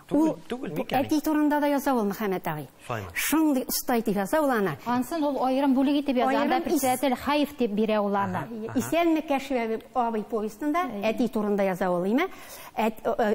түгел микән? Әти турында да яза ул Мөхәммәт абый. Шундый оста итеп яза ул аны. Ансын ул аерым бүлек итеп яза, анда председатель Хаев дип бирә ул аны. Исәнме Кәшфи абый повестында әти турында яза ул, име?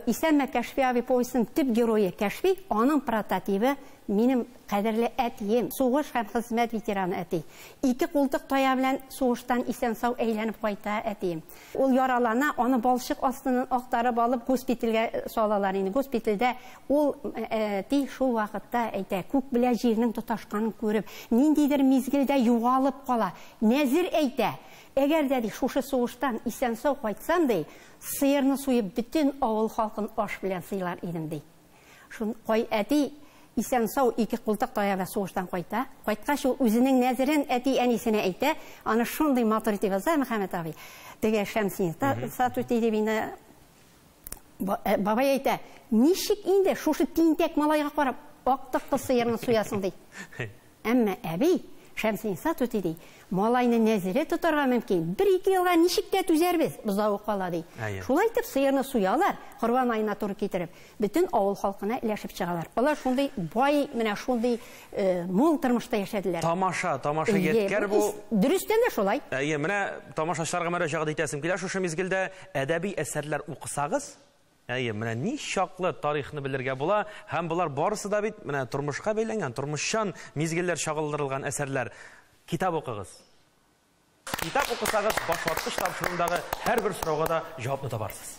Исәнме Кәшфи абый повестының төп герое Кәшфи, аның прототибы минем кадерле әтием, сугыш һәм хезмәт ветераны әти. Ике култык тая белән сугыштан исән-сау әйләнеп кайта әтием. Ул яралана, аны балчык астыннан актарып алып госпитальгә салалар инде. Госпитальдә ул әти шул вакытта әйтә, күк белән җирнең тоташканын күреп, ниндидер мизгелдә югалып кала. Нәзир әйтә, әгәр дә ди шушы сугыштан исән-сау кайтсам ди, сыерны суеп бөтен авыл халкын аш белән сыйлар идем ди. Шун кай әти исән-сау ике култык тая белән сугыштан кайта. Кайткач ул үзенең нәзерен әти әнисенә әйтә, аны шундый матур итеп яза Мөхәммәт абый. Теге Шәмсин сату дип инде бабай әйтә, ничек инде шушы тинтәк малайга карап актыккы сыерны суясың ди. Әмма әби Шәмсин сату ди, малайны нәзере тотарга мөмкин. Бер-ике елга ничек тә түзәрбез, бозавы кала ди. Шулай итеп сыерны суялар, Корбан аена туры китереп, бөтен авыл халкына иләшеп чыгалар. Алар шундый бай, менә шундый мул тормышта яшәделәр. Тамаша, тамаша ядкәр бу. Дөрестән дә шулай. Әйе, менә тамашачыларга мөрәҗәгать итәсем килә шушы мизгелдә әдәби әсәрләр укысагыз, әйе, менә ни чаклы тарихны белергә була, һәм болар барысы да бит менә тормышка бәйләнгән, тормышчан мизгелләр чагылдырылган әсәрләр. Китап укыгыз. Китап укысагыз, башваткыч тапшыруындагы һәрбер сорауга да җавапны табарсыз.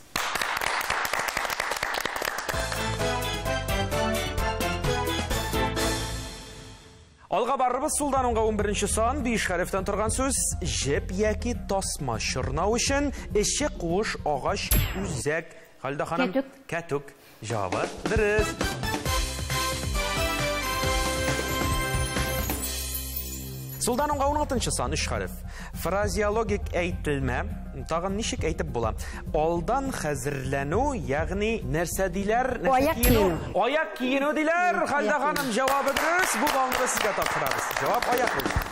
Алга барырбыз, сулдан уңга 11 сан, 5 хәрефтән торган сүз, җеп яки тасма чорнау өчен эче куыш, агач, үзәк. Халида ханым, кәтүк. Җавабы дөрес. Сулдан уңга 16 сан, 3 хәреф. Фразеологик әйтелмә, тагын ничек әйтеп була? Алдан хәзерләнү, ягъни нәрсә диләр? Аяк киенү. Аяк киенү диләр. Халида ханым, җавабы дөрес. Бу баллны сезгә тапшырабыз. Җавап аяк булды.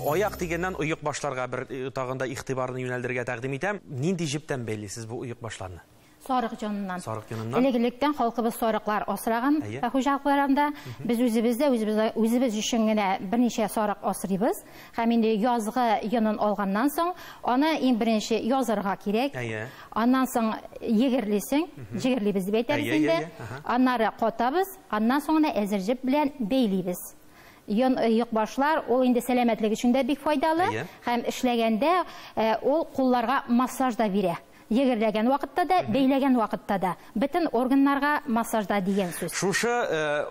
Аяк дигәннән оек башларга бер тагын да игътибарны юнәлдерергә тәкъдим итәм. Нинди җептән бәйлисез бу оек башларны? Сарык җоныннан. Сарык җоныннан. Элек-электән халкыбыз сарыклар асраган хуҗалыкларында. Без үзебез дә үзебез өчен генә берничә сарык асрыйбыз. Һәм инде язгы йонын алганнан соң аны иң беренче язырга кирәк. Аннан соң егерлисең, җегерлибез дип әйтәбез инде. Аннары катабыз, аннан соң гына әзер җеп белән бәйлибез. Йон оек башлар ул инде сәламәтлек өчен дә бик файдалы, һәм эшләгәндә ул кулларга массаж да бирә. Егерләгән вакытта да, бәйләгән вакытта да бөтен органнарга массаж да дигән сүз. Шушы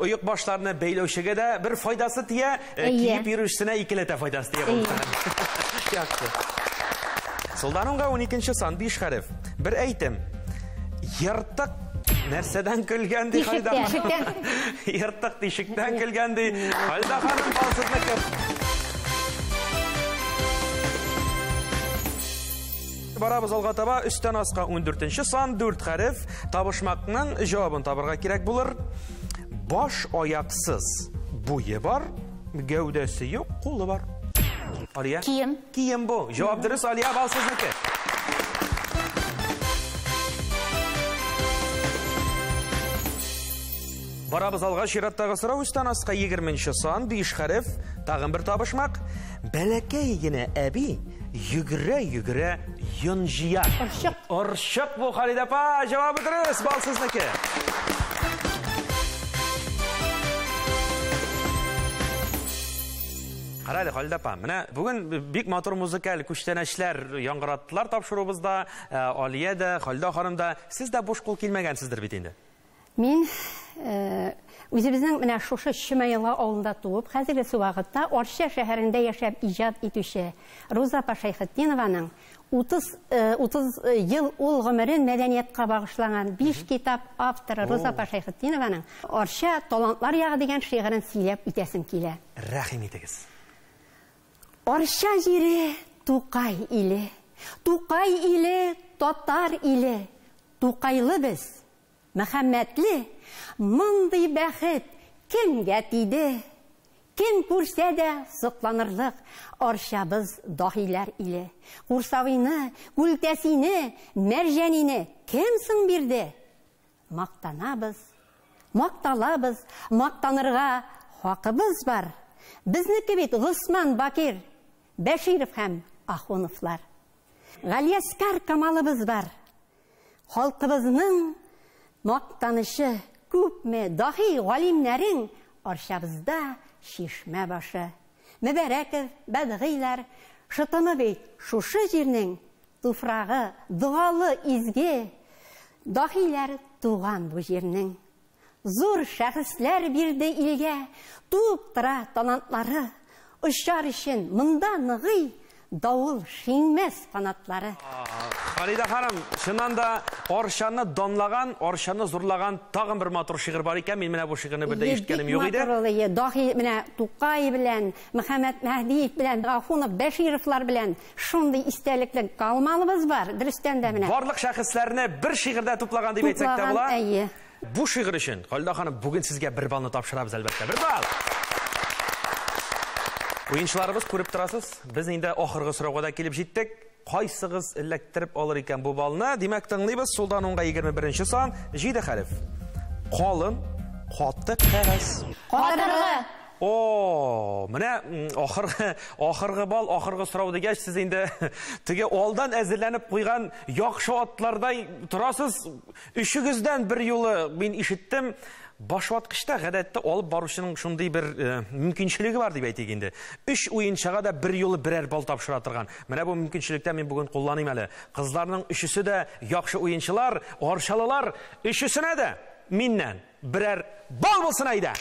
оек башларны бәйләүчегә дә бер файдасы тия, киеп йөрүчесенә икеләтә файдасы тия булса. Яхшы. Сулдан уңга 12 сан, 5 хәреф. Бер әйтем. Ертык нәрсәдән көлгән ди Халида ханым? Ертык тишектән көлгән ди. Халида ханым, бал сезнеке. Барабыз алга таба, өстән аска 14 сан, 4 хәреф. Табышмакның җавабын табырга кирәк булыр. Баш аяксыз, буе бар, гәүдәсе юк, кулы бар. Алия? Кием. Кием бу. Җавап дөрес, Алия, бал сезнеке. Барабыз алга, чираттагы сорау өстән аска 20 сан, 5 хәреф, тагын бер табышмак. Бәләкәй генә әби Йөгерә-йөгерә йон җыя. Орчык. Орчык бу, Халидә апа, җавабы дөрес, бал сезнеке. Кара әле, Халидә апа, менә бүген бик матур музыкаль күчтәнәчләр яңгыраттылар тапшыруыбызда. Алия дә, Халидә ханым да. Сез дә буш кул килмәгәнсездер бит инде. Мин үзебезнең менә шушы Чөмә-Елга авылында туып, хәзерге вакытта Арча шәһәрендә яшәп иҗат итүче Роза апа Шәйхетдинованың 30 ел ул гомерен мәдәниятка багышлаган 5 китап авторы Роза апа Шәйхетдинованың Арча талантлар ягы дигән шигырен сөйләп үтәсем килә. Рәхим итегез. Арча җире Тукай иле, Тукай иле татар иле, Тукайлы без. Мөхәммәтле, мондый бәхет кемгә тиде? Кем күрсә дә сокланырлык Арчабыз даһиләр иле. Курсавыйны, Күлтәсине, Мәрҗәнине кем соң бирде? Мактанабыз, макталабыз, мактанырга хакыбыз бар. Безнеке бит Госман Бакир, Бәширов һәм Ахуновлар. Галиәскар Камалыбыз бар. Халкыбызның мактанышы күпме даһи галимнәрең Арчабызда чишмә башы. Мөбәрәков, Бәдгыйлар, шытымы бит шушы җирнең туфрагы, догалы изге даһиләр туган бу җирнең. Зур шәхесләр бирде илгә, туып тора талантлары, очар өчен монда ныгый давыл шиңмәс канатлары. Халидә ханым, чыннан да Арчаны данлаган, Арчаны зурлаган тагын бер матур шигырь бар икән. Мин менә бу шигырьне бер дә ишеткәнем юк иде. Дахи менә Тукай белән, Мөхәммәт Мәһдиев белән, Ахунов, Бәшировлар белән шундый истәлекле калмалыбыз бар. Дөрестән дә менә. Барлык шәхесләрне бер шигырьдә туплаган дип әйтсәк тә була. Әйе. Бу шигырь өчен, Халидә ханым, бүген сезгә бер баллны тапшырабыз, әлбәттә. Бер балл. Уенчыларыбыз күреп торасыз, без инде ахыргы сорауга да килеп җиттек. Кайсыгыз эләктереп алыр икән бу балны? Димәк, тыңлыйбыз. Сулдан уңга 21 сан, 7 хәреф. Калын, каты кәгазь. Катыргы. О, менә ахыргы бал, ахыргы сорау дигәч, сез инде теге алдан әзерләнеп куйган яхшы атлардай торасыз. Өчегездән бер юлы мин ишеттем. Башваткычта гадәттә алып баручының шундый бер мөмкинчелеге бар дип әйтик инде. 3 уенчыга да бер юлы берәр бал тапшыра торган. Менә бу мөмкинчелектән мин бүген кулланыйм әле. Кызларның өчесе дә яхшы уенчылар, арчалылар, өчесенә дә миннән берәр бал булсын әйдә.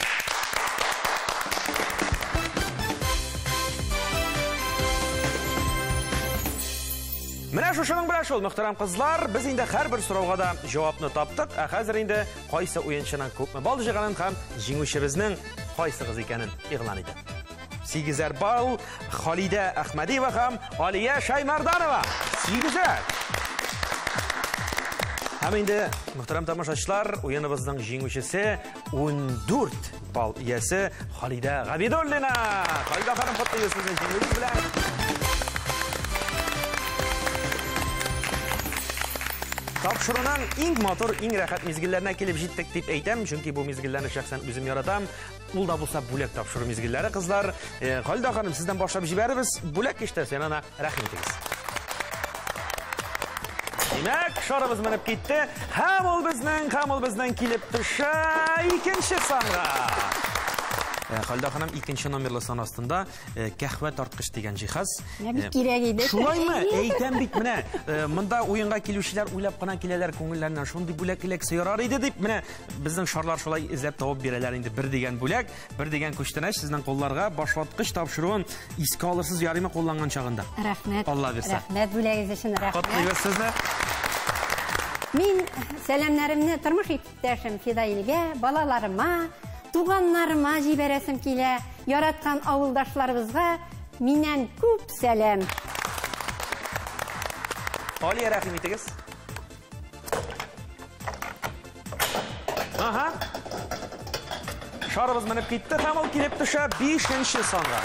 Менә шушының белән шул, мөхтәрәм кызлар, без инде һәрбер сорауга да җавапны таптык. Ә хәзер инде кайсы уенчының күпме балл җыйганын һәм җиңүчебезнең кайсыгыз икәнен игълан итәм. 8 балл Халидә Әхмәдиева һәм Алия Шаймарданова. 8. Һәм инде, мөхтәрәм тамашачылар, уеныбызның җиңүчесе 14 балл иясе Халидә Габидуллина. Халидә ханым, котлыйбыз сезне җиңүегез белән. Тапшыруның иң матур, иң рәхәт мизгелләренә килеп җиттек дип әйтәм, чөнки бу мизгелләрне шәхсән үзем яратам. Ул да булса бүләк тапшыру мизгелләре, кызлар. Халидә ханым, сездән башлап җибәребез. Бүләк киштәсе янына рәхим итегез. Димәк, шарыбыз менеп китте. Һәм ул безнең килеп төшә икенче санга. Халидә ханым, икенче номерлы сан астында кәһвә тарткыч дигән җиһаз. Менә бик кирәк иде. Шулаймы? Әйтәм бит, менә монда уенга килүчеләр уйлап кына киләләр күңелләреннән шундый бүләк эләксә ярар иде дип, менә безнең шарлар шулай эзләп табып бирәләр инде. Бер дигән бүләк, бер дигән күчтәнәч сезнең кулларга башваткыч тапшыруын искә алырсыз ярыймы кулланган чагында. Рәхмәт. Алла бирсә. Рәхмәт бүләгегез өчен, рәхмәт. Котлыйбыз сезне. Мин сәламнәремне тормыш иптәшем Фидаилгә, балаларыма, туганнарыма җибәрәсем килә. Яраткан авылдашларыбызга миннән күп сәлам. Алия, рәхим итегез. Ага. Шарыбыз менеп китте һәм ул килеп төшә 5-нче санга.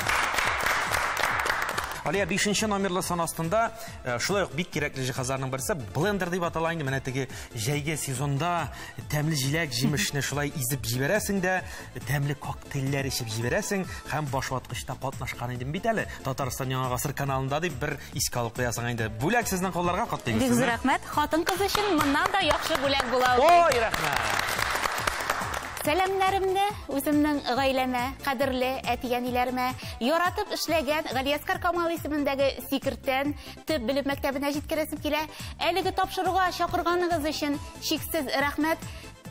Алия, 5 номерлы сан астында шулай ук бик кирәкле җиһазларның берсе блендер дип атала инде. Менә теге җәйге сезонда тәмле җиләк җимешне шулай изеп җибәрәсең дә, тәмле коктейльләр эчеп җибәрәсең һәм башваткычта катнашкан идем бит әле. Татарстан Яңа гасыр каналында дип бер искә алып куясың инде. Бүләк сезнең кулларга котлыйбыз. Бик зур рәхмәт. Хатын-кыз өчен моннан да яхшы бүләк була алмый. Ой, рәхмәт. Сәламнәремне үземнең гаиләмә, кадерле әти-әниләремә, яратып эшләгән Галиәсгар Камал исемендәге Сикертән төп белем мәктәбенә җиткерәсем килә. Әлеге тапшыруга чакырганыгыз өчен чиксез рәхмәт.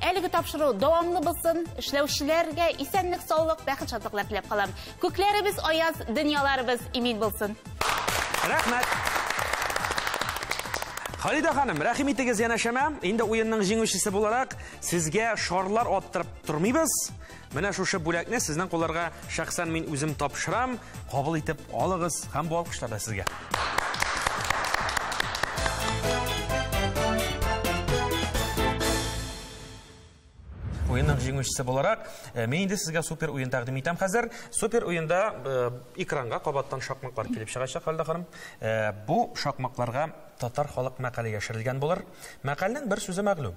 Әлеге тапшыру дәвамлы булсын, эшләүчеләргә исәнлек, саулык, бәхет, шатлыклар теләп калам. Күкләребез аяз, дөньяларыбыз имин булсын. Рәхмәт. Халида ханым, рәхим итегез янәшәмә. Инде уенның җиңүчесе буларак сезгә шарлар аттырып тормыйбыз. Менә шушы бүләкне сезнең кулларга шәхсән мин үзем тапшырам. Кабул итеп алыгыз һәм бу алкышлар да сезгә. Уенның җиңүчесе буларак, мин инде сезгә супер уен тәкъдим итәм хәзер. Супер уенда экранга кабаттан шакмаклар килеп чыгачак, Халида ханым. Бу шакмакларга татар халык мәкале яшерелгән булыр. Мәкальнең бер сүзе мәгълүм.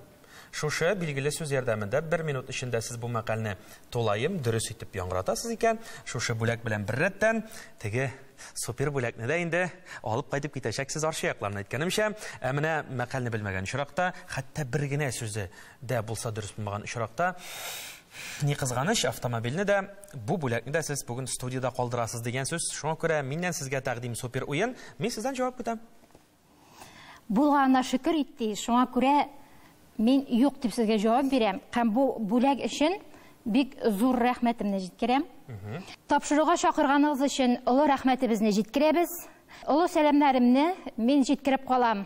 Шушы билгеле сүз ярдәмендә бер минут эчендә сез бу мәкальне тулаем дөрес итеп яңгыратасыз икән, шушы бүләк белән беррәттән теге супер бүләкне дә инде алып кайтып китәчәксез Арча якларына әйткәнемчә. Ә менә мәкальне белмәгән очракта, хәтта бер генә сүзе дә булса дөрес булмаган очракта, ни кызганыч, автомобильне дә, бу бүләкне дә сез бүген студияда калдырасыз дигән сүз. Шуңа күрә миннән сезгә тәкъдим супер уен, мин сездән җавап көтәм. Булганына шөкер итте, шуңа күрә мин юк дип сезгә җавап бирәм. Һәм бу бүләк өчен бик зур рәхмәтемне җиткерәм. Тапшыруга чакырганыгыз өчен олы рәхмәтебезне җиткерәбез. Олы сәламнәремне мин җиткереп калам.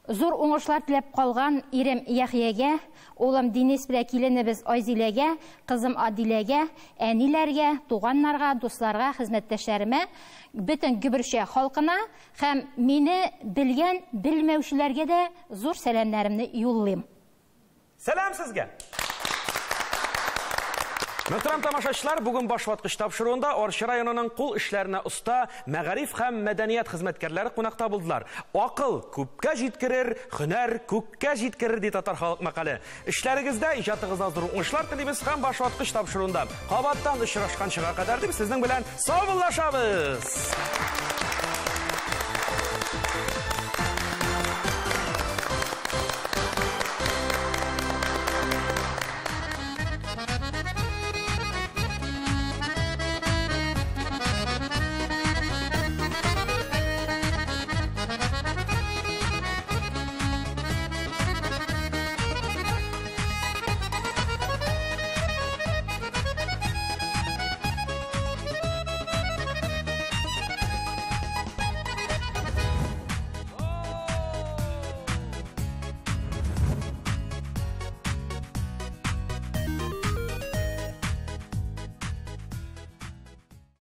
Зур уңышлар теләп калган ирем Яхиягә, улым Денис белән киленебез Айзиләгә, кызым Адиләгә, әниләргә, туганнарга, дусларга, хезмәттәшләремә, бөтен Гөберчә халкына һәм мине белгән, белмәүчеләргә дә зур сәламнәремне юллыйм. Сәлам сезгә! Мөхтәрәм тамашачылар, бүген башваткыч тапшыруында Арча районының кул эшләренә оста мәгариф һәм мәдәният хезмәткәрләре кунакта булдылар. Акыл күпкә җиткерер, һөнәр күккә җиткерер, ди татар халык мәкале. Эшләрегездә, иҗатыгызда зур уңышлар телибез һәм башваткыч тапшыруында кабаттан очрашканчыга кадәр дип сезнең белән саубуллашабыз.